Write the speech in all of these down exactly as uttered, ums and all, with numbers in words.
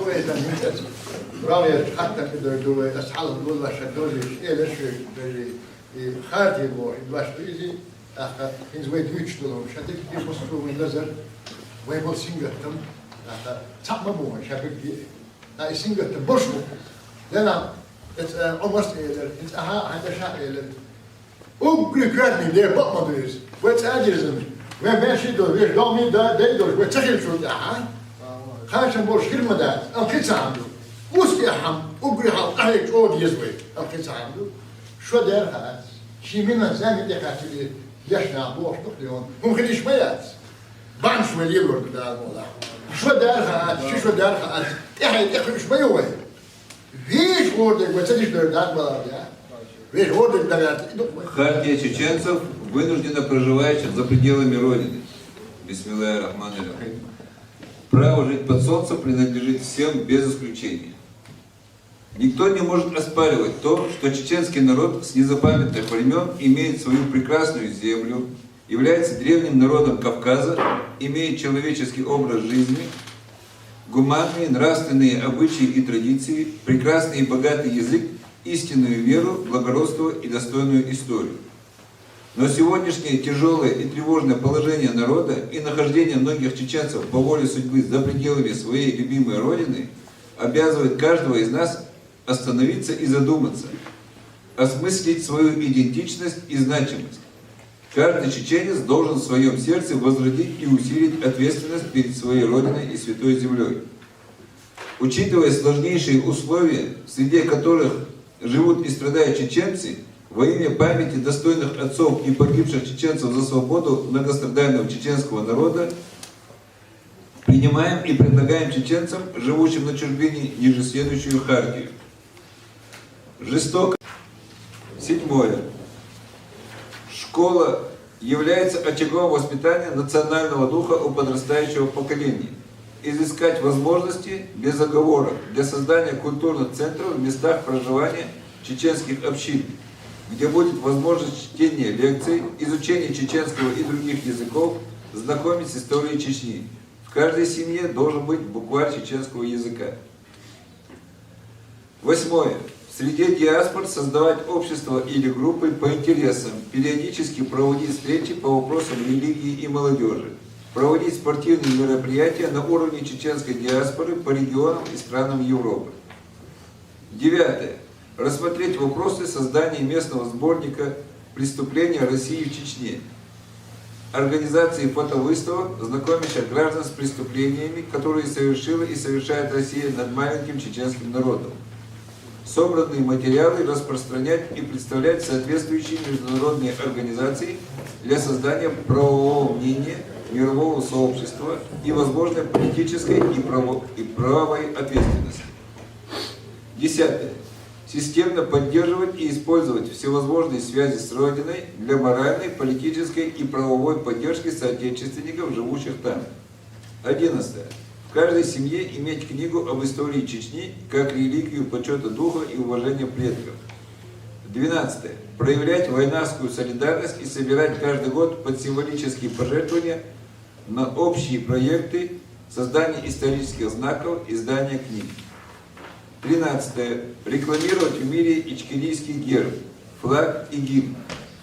Вай сан митас. Правда, хаттар кидер ду вай, ас хьалха гулла ша дожиш, эле шуй, дожи. И хати бо, и два что изи, аха, хинз вай двич долом, ша дик ди посту вай назар, вай бол сингаттам, аха, цама бо, ша бик ди. А и сингаттам бош бо. Лена, эц, э, омас элер, эц, аха, хада ша элер. Угри кварни де бакмадуриз. Вай цадирзам. Вай меши до, вай доми да, дай до, вай цахил шо да, а? Хашам бош хирмада, ам хицамду. Ус я хам, угри хал, ахи чод ез вай, ам хицамду. Шо дер хас. Шимина зами де хасили, яшна бош тух леон. Хум хидиш маяц. Банш вали лор да мола. Шо дер хас, ши шо дер хас. Эхе, эхе, шмайо вай. Виш ордик, вай цадиш дер дат балар, я. Виш ордик дер дат. Хартия чеченцев, вынужденно проживающих за пределами Родины. Бисмиллахир Рахманир Рахим. Право жить под солнцем принадлежит всем без исключения. Никто не может оспаривать то, что чеченский народ с незапамятных времен имеет свою прекрасную землю, является древним народом Кавказа, имеет человеческий образ жизни, гуманные нравственные обычаи и традиции, прекрасный и богатый язык, истинную веру, благородство и достойную историю. Но сегодняшнее тяжелое и тревожное положение народа и нахождение многих чеченцев по воле судьбы за пределами своей любимой родины обязывает каждого из нас остановиться и задуматься, осмыслить свою идентичность и значимость. Каждый чеченец должен в своем сердце возродить и усилить ответственность перед своей Родиной и Святой Землей. Учитывая сложнейшие условия, в среде которых живут и страдают чеченцы, во имя памяти достойных отцов и погибших чеченцев за свободу многострадального чеченского народа, принимаем и предлагаем чеченцам, живущим на чужбине, ниже следующую хартию. Жестоко. Седьмое. Школа является очагом воспитания национального духа у подрастающего поколения. Изыскать возможности без оговорок для создания культурных центров в местах проживания чеченских общин, где будет возможность чтения лекций, изучения чеченского и других языков, знакомить с историей Чечни. В каждой семье должен быть букварь чеченского языка. Восьмое. В среде диаспор создавать общества или группы по интересам, периодически проводить встречи по вопросам религии и молодежи, проводить спортивные мероприятия на уровне чеченской диаспоры по регионам и странам Европы. Девятое. Рассмотреть вопросы создания местного сборника «Преступления России в Чечне», организации фотовыставок, знакомящих граждан с преступлениями, которые совершила и совершает Россия над маленьким чеченским народом. Собранные материалы распространять и представлять соответствующие международные организации для создания правового мнения мирового сообщества и возможной политической и право-, и правовой ответственности. Десятое. Системно поддерживать и использовать всевозможные связи с Родиной для моральной, политической и правовой поддержки соотечественников, живущих там. Одиннадцатое. В каждой семье иметь книгу об истории Чечни как реликвию почета духа и уважения предков. Двенадцатое. Проявлять вайнахскую солидарность и собирать каждый год под символические пожертвования на общие проекты создания исторических знаков, издания книг. Тринадцатое. Рекламировать в мире ичкерийский герб, флаг и гимн.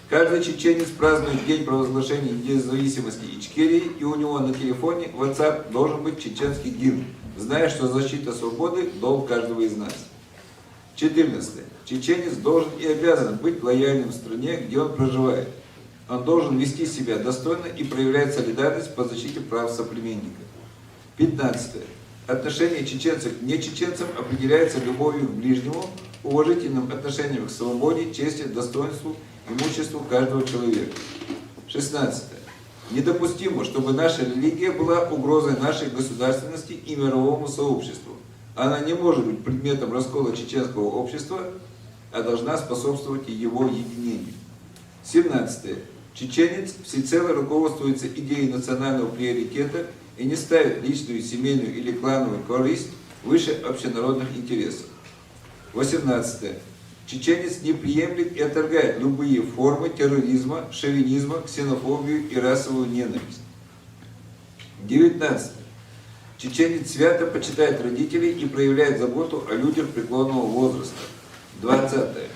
Каждый чеченец празднует день провозглашения независимости Ичкерии, и у него на телефоне WhatsApp должен быть чеченский гимн, зная, что защита свободы — долг каждого из нас. Четырнадцатое. Чеченец должен и обязан быть лояльным стране, где он проживает. Он должен вести себя достойно и проявлять солидарность по защите прав соплеменника. Пятнадцатое. Отношение чеченца к нечеченцам определяется любовью к ближнему, уважительным отношением к свободе, чести, достоинству, имуществу каждого человека. Шестнадцатое. Недопустимо, чтобы наша религия была угрозой нашей государственности и мировому сообществу. Она не может быть предметом раскола чеченского общества, а должна способствовать его единению. Семнадцатое. Чеченец всецело руководствуется идеей национального приоритета и не ставит личную, семейную или клановую корысть выше общенародных интересов. Восемнадцатое. Чеченец не приемлет и отторгает любые формы терроризма, шовинизма, ксенофобию и расовую ненависть. Девятнадцатое. Чеченец свято почитает родителей и проявляет заботу о людях преклонного возраста. Двадцатое.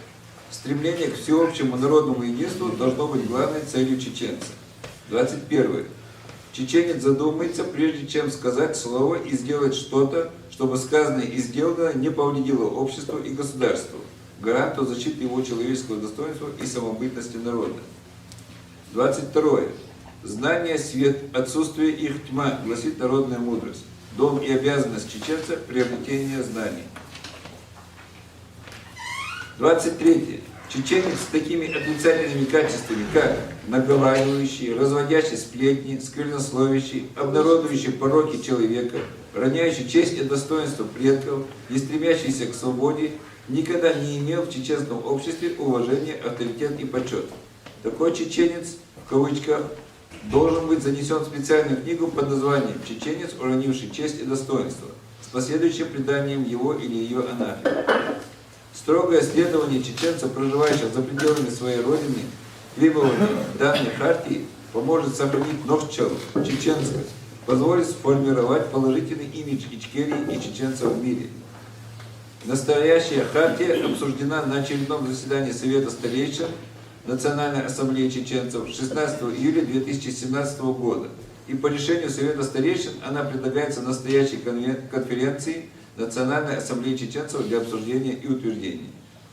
Стремление к всеобщему народному единству должно быть главной целью чеченца. Двадцать первое. Чеченец задумается, прежде чем сказать слово и сделать что-то, чтобы сказанное и сделанное не повредило обществу и государству, гаранту защиты его человеческого достоинства и самобытности народа. Двадцать второе. Знание — свет, отсутствие их — тьма, гласит народная мудрость. Долг и обязанность чеченца — приобретение знаний. Двадцать третье. Чеченец с такими отрицательными качествами, как наговаривающий, разводящий сплетни, сквернословящий, обнародующий пороки человека, роняющий честь и достоинство предков, не стремящийся к свободе, никогда не имел в чеченском обществе уважения, авторитет и почет. Такой чеченец, в кавычках, должен быть занесен в специальную книгу под названием «Чеченец, уронивший честь и достоинство», с последующим преданием его или ее анафеме. Строгое следование чеченца, проживающего за пределами своей родины, требованиям данной хартии поможет сохранить нохччалык, чеченскость, позволит сформировать положительный имидж Ичкерии и чеченцев в мире. Настоящая хартия обсуждена на очередном заседании Совета старейшин Национальной ассамблеи чеченцев шестнадцатого июля две тысячи семнадцатого года, и по решению Совета старейшин она предлагается настоящей конвен- конференции Национальной ассамблеи чеченцев для обсуждения и утверждения.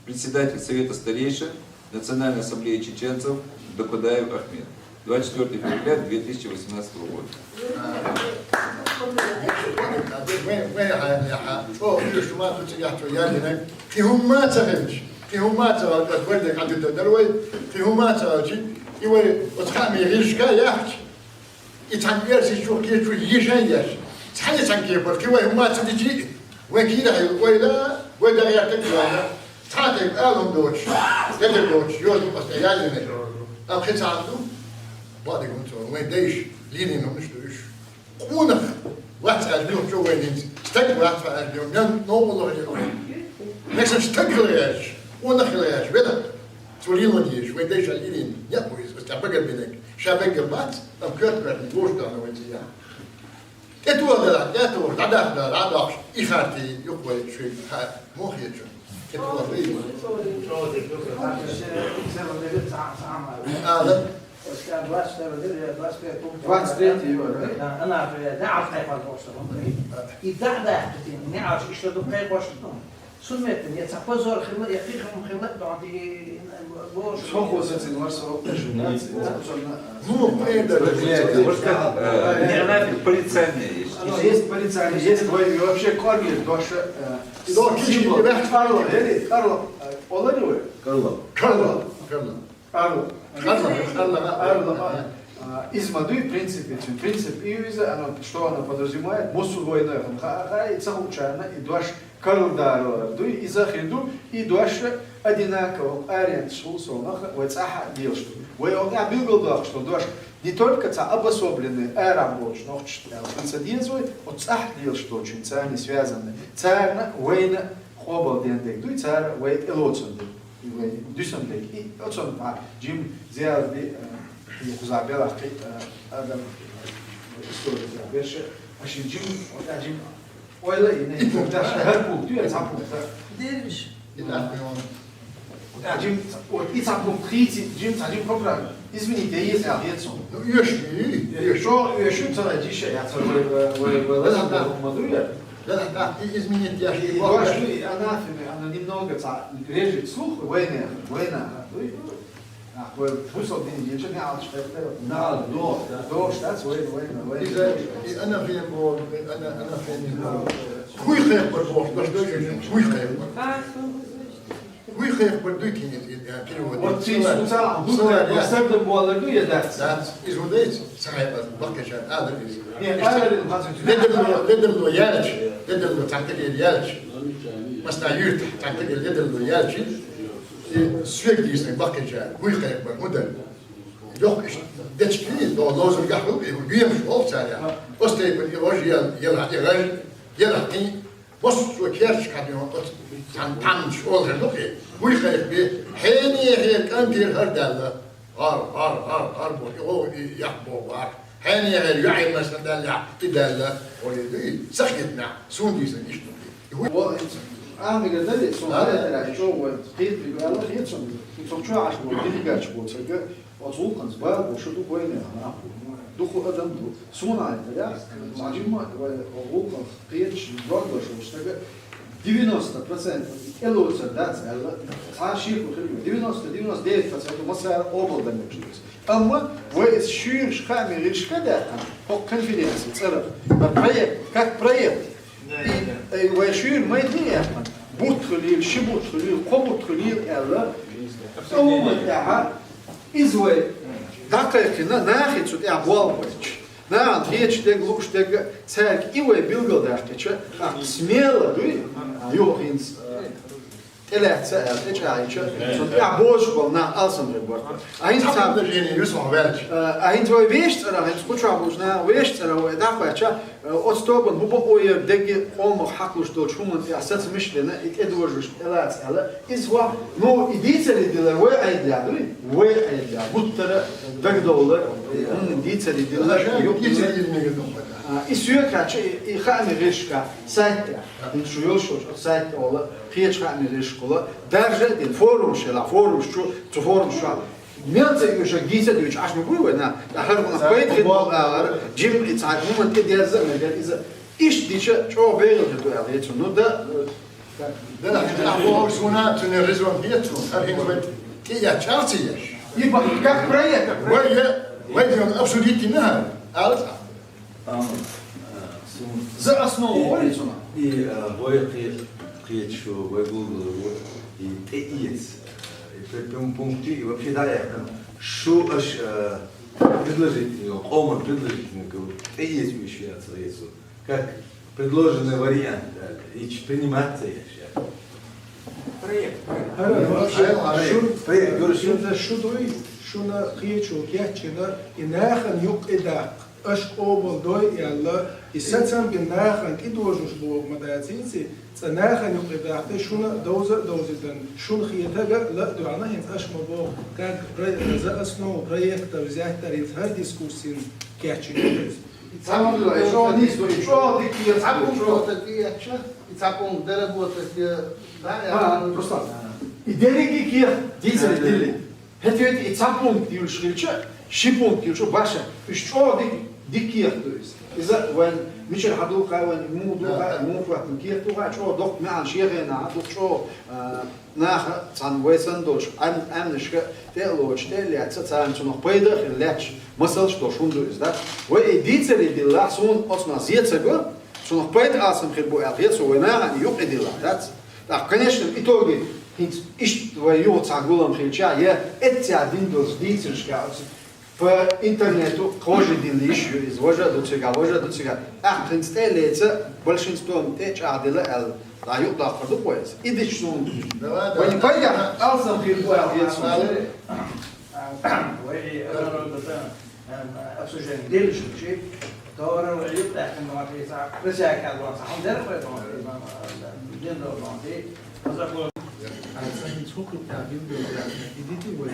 Председатель Совета старейшин Национальной ассамблеи чеченцев Докудаев Ахмед. Двадцать четвёртого февраля две тысячи восемнадцатого года. Вай, вай, хьа, хьа, хьа. О, уж ма тут я то я не. Кхы хӀума ца хилча, кхы хӀума ца хилча, ас вай дерг хьадита дар вай, кхы хӀума ца хилча, и вай, вот хьа ме рижка яхча, и цхьан версий чу кхечу йишай яш. Цхьана цхьан кепар, кхы вай хӀума ца дичи, вай кира хьил, вай да, вай да я так вай да. Цхьа тайп алам доч, дедер доч, йоз ас я не. А кхы цхьа ду, бади гун цо, вай дейш, лини номш душ. Къунах вац аьлла, чу вайнинц. Стаг вац аьлла, мен новкъа лохье. Мешан стаг хилгӀеш, къунах хилгӀеш, веда. Цу лило деш, вай дайша лилин, я поиз, ус тя багар бинек. Ша багар бац, ам кёрт кёрт, гош дана вай тия. Тетула да, тетула, да, да, да, да, да, и харти, юк вай, шуй, ха, мохье чу. Тетула вай. А, да. Двадцать третий, да? Да, она же, да, а в Тайван тоже. И да, да, не а что, что духай кошт, ну. Суммет, не ца позор хила, я пихом хила, то ты больше. Сколько у вас этих вас? Ну, это проклятие. Вот как, э, не она, полицейная есть. Есть полицейный, есть вой-, и вообще корни, то что, э, и то, символ. Карло, или Карло, э, Оларевы? Карло. Карло, Карло. Арла. Арла, арла, арла. А, из ма дуй принципе, цун принцип и из, оно, что оно подразумевает, мусу война, ха, ха, и цахучарна, и дош карлдарлар дуй, и захиду, и дош одинаково, ариент шул солнах, вай цаха дел, что. Вай он, я билгал дох, что дош не только ца обособленный, аэробоч, нохч, ца дел свой, от цах дел, что очень ца не связаны. Царна, война, хобал ден дег дуй, цар вай элоцен дуй. И вай дюсен дег. И оцон, а, Джим Зиарди, э, и Хузабел Ахи, э, Адам, э, история Зиарберше, а шин Джим, вот, а, Джим, ойла и не, и пункт, да, ша, гар пункт, я, ца пункт, да. Дервиш. И да, и он. Вот, а, Джим, вот, и ца пункт, хити, Джим, ца Джим, поправь. Извините, если я ответ сон. Ну, ешь, ешь. Шо, еш, ца, Джиша, я, ца, вай, вай, вай, вай, вай, да, да, да. Мадуя. Да, да, да, и изменить я. И, и вашу, и анафеме, она немного ца-, режет слух, война, война, а, вы, а, вы, вы, слушал, блин, я чё, не, а, что это? Да, да, да, да, что, война, война, война. И за, и анафеме, она, анафеме. Хуй хлеб, вот, вот, что, что, хуй хлеб. Хуй хлеб, вот, дуй кинет, э, перевод. Вот ты, словарь, уца, словарь, я. Сам да буалар дуй, я, да. Да, из удейц, сахай, бакача, а, да, из. Не, а, да, да, да. Ледерло, ледерло ялч, ледерло тантагел ялч. Масна юрт, тантагел ледерло ялч. И свек дисны бакача, хуй хлеб, вот, мудар. Лёх, дечки, до лозунга хуй, и гуем шо царя. Остей, и вож, я, я, я, я, я, Бос цо керч кадион, от тан-, танч олхе нухе. Гуй хайх бе, хени хер кантир хар далла. Ар, ар, ар, ар бо, о, и ях бо вар. Хьенехьара юьхьӀаьрмаш даьлла, и даьлла, олий дуй, сахетна, суна дийсан иштта. Ва, амига дали, сон А? хьалатара чо вай, кхетри вала, хет сон. Сон чо аш бо, дилигач бо, цага, оцулкъанц ба, бо, шу ду вайна, наху. Духу адам ду. Суна ай, да? Сажима, вай, гулкъан, кхетш, дордо шо, штага, девяносто процентов элоца дац, элла. Ха, ши ку хили, девяносто, девяносто девять процентов масар обал да мучились. Амма вай из шуьйрш хами ришка да, по конференции, цара, проект, как проект. И, э, вай шуьйр майдни я, бут хилил, ши бут хилил, ко бут хилил, элла. Обсуждение. Из вай, дакъайкина, нахи цу тя болбач. Наган хеташ дег, луш дег, царг и вай билгал дакъича, а смело дуй, ю хинц, э, тӀелаьца аьлла, тӀечӀагӀича, цунна тӀехь божаш бола нах алсам хир бара. А хӀинца Цхьа предложение ю сон ваьлча. А хӀинца вай вешта цӀерах, хӀинца кхучахь болчу наха вешта цӀерах вай дӀакхаьчча, оцу тобанна хӀун бакъо яра дегги къомах хьакхалуш долчу хӀуманна тӀехь сацамаш а дина, и тӀедожуш, тӀелаца аьлла. Иза ваха, ну, и дийцаре дилар вай Ӏедалехь дуй? Вай Ӏедалехь. Гуттара дагадовлар, хӀунда дийцаре дилар, Аша юкъ дийцаре дилар. дилла мега дохуьйту. А, и соьга кхаьчча, и, и хаамийн гӀирсашкахь, сайт тӀехь. ХӀинца шу йолуш йолчу сайт тӀехула, кхечу хаамийн гӀирсашкахула, даржа а дина, форумаш хила, форумаш чу, цу форумаш чохь. Мел ца оьшург дийца а дуьйцуш Ӏаш ма буй вай, на? ТӀаккха хӀара вуна пайда хир болу алар, жим и цхьа хӀуманна тӀедерза а мегар иза. Иштта дича чӀогӀа бегӀал хир ду аьлла, хецо. Ну да, Делахь, ахь бохург суна, цуьнан резон хета суна, хӀара хӀинца вай тӀеэцча ца еш. И ба-, как проект. Вай, я, вай дерг обсудить дина хӀара, ала цхьа. Ам, а, сум- За основу И, вай и, цуна. И, а, вай кхе-, кхечу, вай гулгало, и тӀеэца. И пе-, пум-, пункты, и вообще, да, я там, шу аш, а, предложить, къоман предложить, тӀеэца уьш яц, рецу. Как предложенный вариант, да, и ч-, приниматься я щас. Проект. ХӀара, Проект, шу, проект, говорю, шу. Шуна шу дуй, шуна кхечо кечйина, и нахана юкъа даккха, аша къобал дой аьлла, и сацам бина нахана тӀедожуш боху ма дацийци, цкъа нахана юкъа даккха, шуна довза а довзийтина, шуна хетарг а ла а доьгӀна, хӀинца аша ма боху, как про-, за основу проекта взять, дарийца хӀара дискуссин кечйина. Цхьа пункт, и чӀогӀа нийса ду, и чӀогӀа дика еза. Цхьа пункт чӀогӀа. Работать и еча, и цхьа пункт доработать, э, да, я. А, Руслан, и дерриге кехат дийцаре дилли. ХӀета и цхьа пункт юьлуш хилча, ши пункт юьлуш баша. Уьш чӀогӀа дика, дика кехат ду иза. Иза вайн мичара хьан духу, вайн муха духу, Да, да. Муха хӀоттам кехат духу, чӀогӀа доккха маьӀна шен хенахь духу чӀогӀа, а, Наха цхьана вай санна долчу Ӏам-, Ӏаьмнашка тӀе а лоцуш, тӀе а лаьцна, царна цунах пайда а хир лаьтташ масалш долуш хӀума ду иза, да? Вай и дийцаре диллахь, суна оцунах зен ца го, цунах пайда алсам хир бу аьлла, хета со вай нахана юкъа диллахь, дац? ТӀаккха, конечно, в итоге, хӀинца иштта вай юха цхьа гулам хилча, я эццехь дина долчу дийцаршка оцу По интернету кхожа дилла йиш ю иза, важа а ду цигахь, важа а ду цигахь. ТӀаккха хӀинца тӀе а леца, большинством тӀе а чӀагӀделла аьлла, дӀа юкъадоккхур ду-кх вай иза. И дича суна. Давай, вай давай. Пайда алсам хир бу аьлла хета суна. Вай, э, обсуждение делишь, Товарал юкъ даьккхина ма тӀе ца, присяга аьлла ца, хьуна дера вай ма тӀе, ма, ма, ден дор ма тӀе. Аса бо. Аса хӀинца хӀун кху тӀехь билгал даьккхина, и дити вай?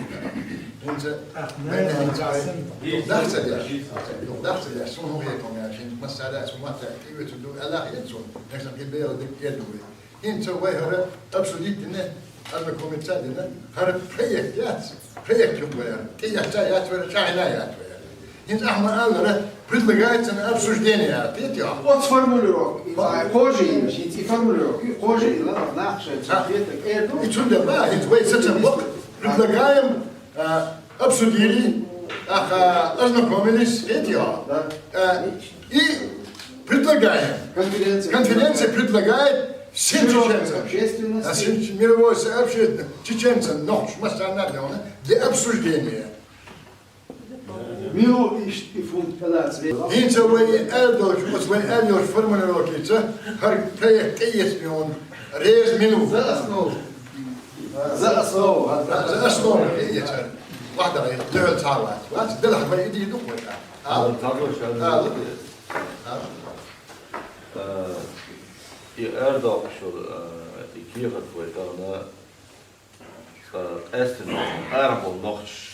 ХӀинца ТӀаккха вай нана нана ца цхьа сан. Юкъ даха ца деш. Юкъ даха ца деш. Суна хӀун хетам аьлча, хӀинца массара а цу матта тӀеоьцур ду аьлла хета суна. Нагахь санна кхин бегӀал дика эр ду вай. ХӀинца вай хӀара обсудить дина, ознакомиться а дина, хӀара проект яц, проект ю вай хӀара. ТӀеэцна яц вай хӀара, чӀагӀйина яц вай хӀара. ХӀинца ахьа ма-аллара, предлагается на обсуждение, а, тӀе а тӀе. Вот формулировка. Ма- Кхожа йина, хӀинца и формулировка. Кхожа йина, нах шайн А. цхьа хетарг эр ду. И цундела, хӀинца вай сацам бакъ, предлагаем А, обсудили, аха, ознакомились, эти, а. Да. А, и предлагаем. Конференция. Конференция предлагает всем Широкой чеченцам. Общественности. А, всем мировой со-, общественности, чеченцам, но, массарна а для обсуждения. Милу ишт и фунт калац. ХӀинца вай аьлла долчу, оцу вай аьлла йолчу формулировкица, хӀара проект тӀеэцна йолу, реза милу. За основу. За основу, а? За основу, я, я, я. Вахьда, я, я, цхьа вац. Вац, делахь вай иди ду вай, а? А? Ала, ца вац, ша Ала. Ала. А, и аьрдоккхуш йолу, а, и кехат вай тахана, а, къаьстина арахь болу нохчаш.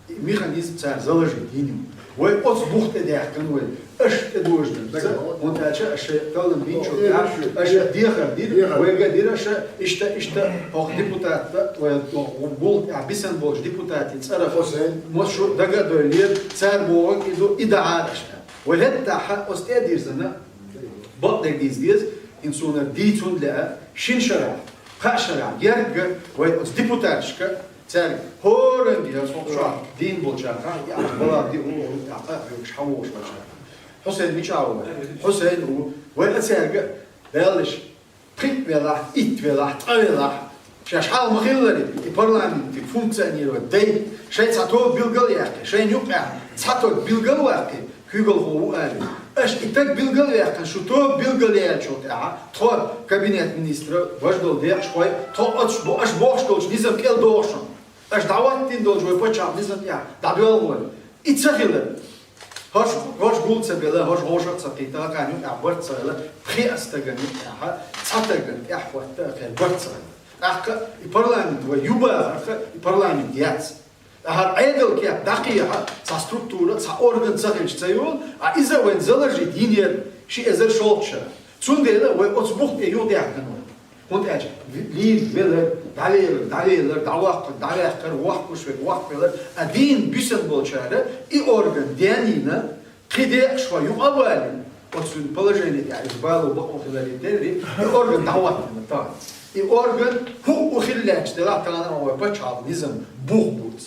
И механизм цара заложить йина ю. Вай оцу бух тӀе даьхкина вай. Аша тӀедожаденца, хӀунда аьлча аша шайн кхоллам бинчул тӀехьа, аша дехар дира, вайга дира аша, иштта, иштта, хӀокху депутатта, вай гуллу тӀехь бисина болчу депутатийн цӀарах. Ма шу дага а дойлира, цара бохург и ду, и дахьара аша. Вай хӀетахь оцу тӀе а дирзина, бакъдерг дийца деза, хӀинца суна дийца хӀунда лаьа, шина шарахь, кхаа шарахь, герга вай оцу депутаташка, цаьрга хӀоранге, я схьа дийна болчарах, я бала ди у, у, тӀаккха а хьоьгуш, хьан вогӀуш болчарах. Хьусайн мичахь ву вай? Хьусайн ву. Вай а цаьрга, Далла, пхиъ велахь, итт велахь, ткъа велахь, шаьш хьал ма-хиллара, и парламентиг функционировать дайта, шайн цхьа тоба билгал а яьккхи, шайна юкъехь цхьа тоба билгал а ваккхи, куьйгалхо ву аьлла. Аша и таг билгал а ваьккхина, шу тоба билгал а яьллачул тӀаьхьа, тхо кабинет министра, важа долу декъашхой, тхо оцу бо-, аша бохуш долчу низам кӀел дохуш. Аша дӀахӀоттийна долчу вай пачхьалкх низам тӀехь дӀадоьлху вай. И ца хилар. ХӀорш, хӀорш гул ца бела, хӀорш гӀошах ца кхийта, кхана юкъехь барт ца хила, пхи а стагана юкъехь, цхьа стагана тӀаьхьахӀотта а хир барт ца хила. ТӀаккха и парламент вай ю бахарх, и парламент яц. ТӀаккха Ӏедал кеп дӀакхехьа, цхьа структура, цхьа орган ца хилча ца йолу, а иза вайн заложить йинера ши эзар шолгӀачу шарахь. Цундела вай оцу бух тӀе юхадаьхкина вай. ХӀунда аьлча лийга велар, дӀавелар, дӀавелар, дӀаваккхар, дӀаваьккхар, воккхуш верг воккхавелар, а дийна буьсина болчара и орган денйина, кхин декъашхой юкъа а балийна, оцу положение тӀехь иза бало бакъо хиларе терри, и орган дӀахӀоттийна тахана. И орган хӀуъу хила лаьтташ делахь, тахана а вай пачхьалкх низам бух буц.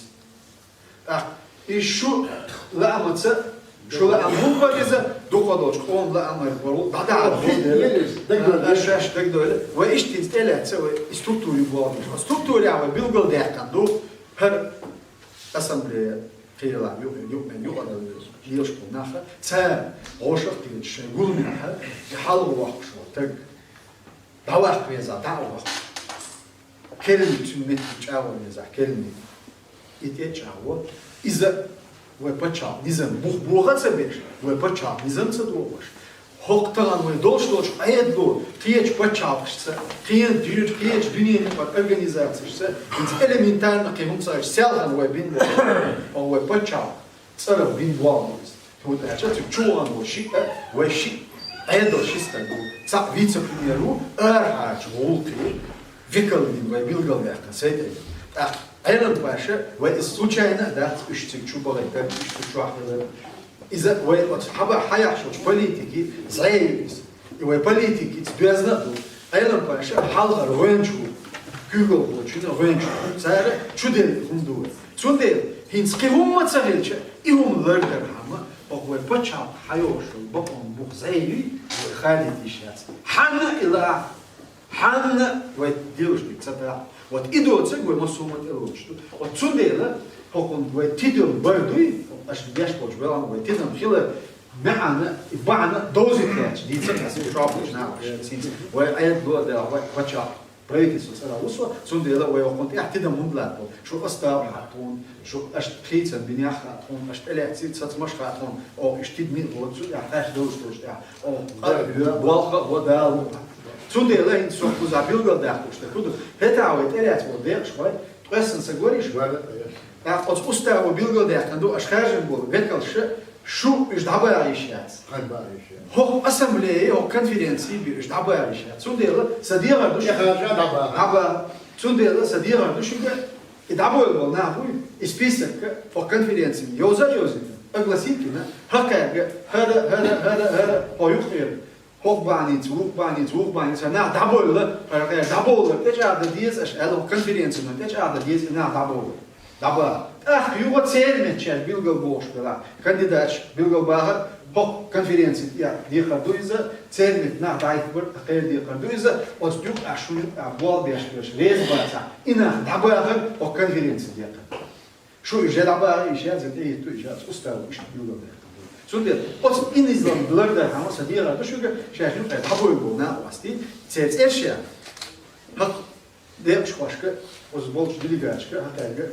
ТӀаккха и шу лаамаца, шу лаам хӀун бара иза, дукха долчу къоман лаамара бара, дӀадахьа хӀун дела, аша шаьш дагадойла, вай иштта хӀинца тӀелаьцна, вай и структура ю боху. Структурехь вай билгалдаьккхина ду, хӀара ассамблея кхералахь, юкъе, юкъе, юкъадала лелаш болу нах, цара гӀошах а кхеташ шайн гуламехь, и хьалха воккхуш волу таг, дӀаваккха веза, дӀа а ваккха. Керли цуьнан меттиг чӀагӀо везахь, керли. И тӀе а чӀагӀо. Иза вай пачхьалкх низам бух боха а ца беш, вай пачхьалкх низам ца дохош. ХӀокху тахана вай долуш долчу Ӏедало, кхечу пачхьалкхашца, кхечу дуьненан, кхечу дуьненан организацешца, хӀинца элементарно кхин хӀума ца аьлча, селхана вай бина болу, хӀокху вай пачхьалкх цӀарах бина болу иза. ХӀунда аьлча цуьнан чу вахана волу шиъ а, вай шиъ, Ӏедал ши стаг ву, цхьаъ вице-премьер ву, арахьарчу гӀуллакхийн векал вина вай билгалваьккхина сайтайна. ТӀаккха Ӏелам паша вай иза случайно а дац, уьш цига чу бахийтар, уьш цу чохь хилар. Иза вай оцу хьаба хьаяхьаш волчу политики зӀе ю иза. И вай политикица доьзна а ду. Ӏелам паша хьалхара гӀоьнча ву, куьйгалхочунна гӀоьнча ву. Цара чу делла хӀума ду вай. Цундела хӀинца кхин хӀумма ца хилча, и хӀума лардархьама, хӀокху вай пачхьалкх хьайогӀуш йолу бакъонан бух зӀе юй, вай хадийта йиш яц. Хьанна а и лаахь, хьанна а вай дилуш дика ца дахь. Вот и доцург вай массо а хӀуманна тӀелоцуш ду. Вот цундела хӀокхунна вай тидам бар дуй, аша деш болчу белхана вай тидам хилар маьӀна, и бахьана довзийта лаьтташ дийцар аса шопалчу нахаша. Вай Ӏедало а делахь, вай пачхьалкх правительство цӀарах ву со, цундела вай хӀокхунна тӀехь тидам хӀунда латтабо? Шу астагӀа хьа тхуна, шу аша хийцам бинехь хаа тхуна, аша тӀелаьцций сацамаш хаа тхуна, оха иштта тидам а лоцу, тӀехь хьаьш долуш долуш тӀехь, оха къа а йоьду, болх а бо Дала. Цундела хӀинца со кхузахь билгалдаккхуш дерг хӀун ду? ХӀетахь вай тӀелаьцна болу декъашхой, ткъесна ца гора уьш? ТӀаккха оцу уставо билгалдаьккхина ду, аша хаьржина болу векалша шу уьш дӀабаха йиш яц. ХӀокху ассамблее, хӀокху конференции бен уьш дӀабаха йиш яц. Цундела сан дехар ду шуьга. ДӀабаха. Цундела сан дехар ду шуьга, и дӀабойла болу нах буй, и список хӀокху конференцина йовза а йовзийтина, огласить а йина, хӀокхаьрга, хӀара, хӀара, хӀара, хӀара, хьо юххера. ХӀокху бахьаница, вукху бахьаница, вукху бахьаница, нах дӀабойла, хӀара, хӀара, дӀабойла, тӀечӀагӀдан деза аша аьлла, хӀокху конференцина тӀечӀагӀдан деза и нах дӀабойла. ДӀабаха. ТӀаккха юха церан меттиг шаьш билгал бохуш белахь, кандидаташ билгал бахар, хӀокху конференци тӀехь декхар ду иза, церан меттиг нах дӀахӀиттабар кхеран декхар ду иза, оцу юкъахь, шун юкъахь болх беш берш реза бацахь, и нах дӀабахар хӀокху конференци декхар. Шу уьш дӀабаха йиш яц, тӀехӀитта йиш яц, уставо иштта билгалдаьккхина ду. Цундела оцу и низам лардархьама сан дехар ду шуьга, шаьш юкъахь дӀабойла болу накъостий, церан цӀерш яха. ХӀокху декъашхошка, оцу болчу делегаташка, хӀокхаьрга,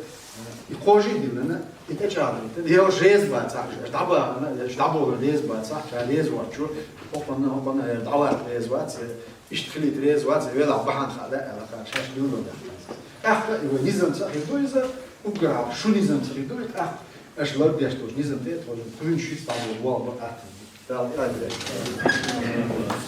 и кхожий а диллина, и тӀечӀагӀдайтина, я уьш реза бацахь, аша дӀабахана, я уьш дӀаболар реза бацахь, ша реза воцчо, хӀокхунна, хӀокхунна, я дӀаваккха реза вац, я иштта хилийта реза вац, я велахь бахьана хаа даь аьлла, шаьш билгалдаьккхина. ТӀаккха и вай низамца а хир ду иза, Уграв, шу низам ца хир ду, тӀаккха аша лардеш долчу низам тӀе а тхуна, кхуьнан шиц дӀа боху болх бан атта. Дала тӀаьхьа деш.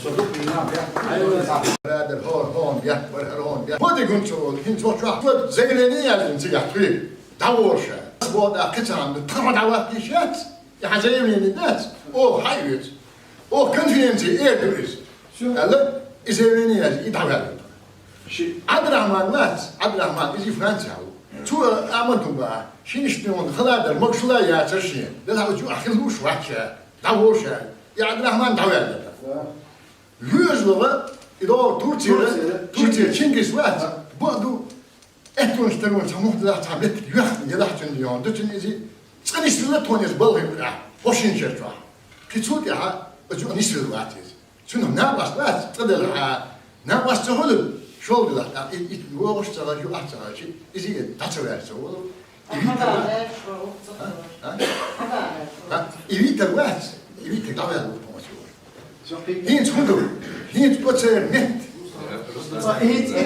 Со дукха йина, я. Радар, хӀор, хӀон, я, бар, хӀор, хӀон, я. Боди гун чу, хин цо чохь. Вот заявление яздина цигахь туьйга. ДӀаволуша. Вот, а, кхин цхьаъ ду, тхо дӀаваттийша яц? И хьан заявление дац? О, хьай вец. О, конференция, эр ду иза. Всё. Аьлла, и заявление яздина, и дӀаваьлла. Ши. Абдрахьман вац, Абдрахьман, иза Франция ву. Цо, а, аман ту баа. Ши иштта хала дар, могушалла яцар шен. Делахь оцу юкъахь хила лууш вац ша. ДӀаволуша. И Абдрахьман дӀаваьлла. Да. Вуьйза ваха, и догӀу Турцера, Турцера. Турцера Чингис вац. Да. Бо ду, аьттонаш таро цхьа мухь делахь, цхьа беттиг йоьхна, елахь цуьнан йогӀу. Ду цуьнан иза, цкъа нисвелла тхуна иза балхе, а, хӀо шина шер чохь. Кхин цул тӀаьхьа, оцу юкъа нисвелла вац иза. Цуьнан накъост вац, цкъа делахь, накъост ца хуьлу, шолгӀа делахь, тӀаккха и, и вогӀуш ца хилча, юкъахь ца хилча, иза и дӀа ца ваьлла ца волу. И витар вац. А? А? И витар вац, и витар дӀаваьлла ву тхуна цо. ХӀинца хӀун ду? ХӀинца оцеран метта. ХӀинца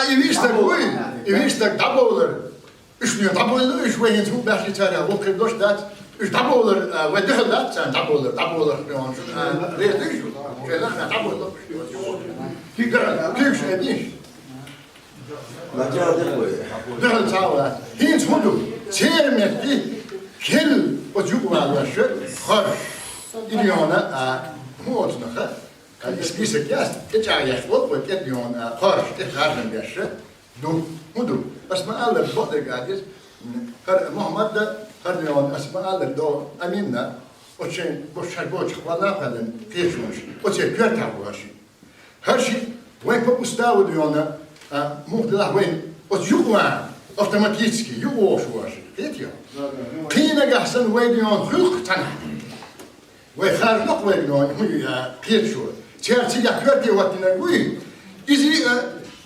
и виъ стаг вуй, и виъ стаг дӀабовлар. Уьш вен дӀабовлар, уьш вай хӀинца хӀун баьхкичара воккхар дош дац. Уьш дӀабовлар, а, вай дуьхьал дац царна дӀабовлар, дӀабовлар хӀун шу, а, реза ду шу. Шайна дӀабовлар. Куьйгаш, куьйгаш а дийш. Дуьхьал ца вац. ХӀинца хӀун ду? Церан метте кхел оцу юкъа валош хорш. Илиона, а, хӀун оцу наха? А, и список яц, тӀе чӀагӀъеш волу вай, тӀе дион, а, кхорш, тӀе харжам беш ду. ХӀун ду? Ас ма аллара, бакъдерг а деза, м, хӀара Мухьаммадда, хӀара дион, ас ма аллара, до Аминна, оцу шайн, оцу шайн бочух валла а кхоьллина кхечунаш, оцеран коьртехь бу хӀара шиъ. ХӀара шиъ вайн по уставу диона, а, муха делахь вайн оцу юкъа ван, автоматически, юкъа вогӀуш ву хӀара шиъ. Кхетий хьо? Кхин нагахь санна вай дион хуьлу-кх цхьанхьа. Вай харжа ло-кх вайга, но хӀун ю, а, кхеташо. Цара цигахь коьрте хӀоттийнарг вуй? Иза, а,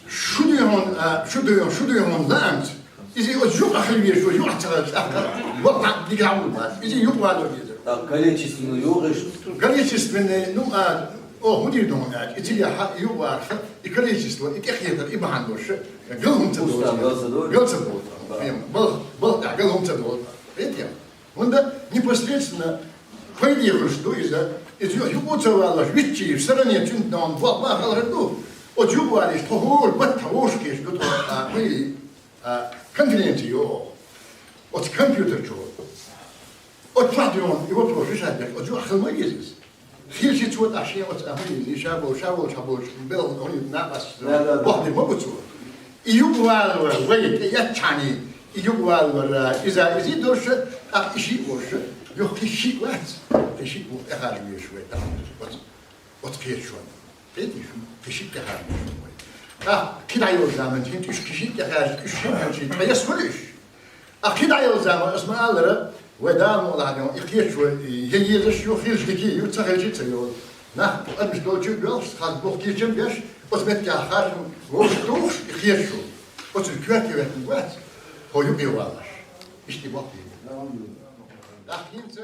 шу дуй хьуна, а, шу дуй хьуна, шу дуй хьуна лаамца. Иза оцу юкъа хила везаш ву, юкъа ца хилча, тӀаккха воккхахь дигахь ву бац. Иза юкъа валор дезар. Так, количественно йогӀуш? Количественный, ну, а, о, хӀун дийр ду хьуна аьлча, и цигахь хьан юкъа варх, и количество, и тӀекхетар, и бахьана долуш, гал хӀума ца долу. Устав гал ца долу? Гал ца долу. Да. Балха, балха тӀехь гал хӀума ца долу. Кхетий? ХӀунда непосредственно пайде хуьлуш ду иза. Иза ю-, юкъа ца валлалаш, виччи, саране цуьнан болх ма хала хир ду. Оцу юкъа валийча, тхо хӀора баттахь вовшахкхеташ ду тхо, а, кхуьй, а, конференци йо. Оцу компьютер чу. Оцу чохь дуьйна и вопрос решать деш, оцу юкъахь хила ма еза иза. Хилча цо тӀаккха шен оцу а хӀун еза, ша бо-, ша волчохь болчу белхан хӀун ю, накъост. Да, да, да. Боху ма бу цо. И юкъа валавар, вай тӀе эцчхьана, и юкъа валавар, иза, иза долуш, тӀаккха и шиъ волуш, юха кхин шиъ вац, кхин шиъ ву тӀехаржа везаш вай тахана оцу, оцу кхеташонна. Кхетий шу, кхин шиъ тӀехаржа везаш вай. ТӀаккха кхин дӀайолчу заманчохь хӀинца уьш кхин шиъ тӀехаржа, уьш шиъ хӀинца тӀе ясхуьлу уьш. А кхин дӀайолчу заманчохь ас ма аллара, вай Дала мукъ лахь, и кхеташо, я езаш ю, хилча дика ю, ца хилча ца йолу. Нах адамаш долчу а боьлхуш, хаза боху кийчам беш, оцу меттехь харжам вовшах тухуш, и кхеташо. Оцу коьрте веттинг вац, хьо юкъе валаш. Иштта боху. ТӀаккха хӀинца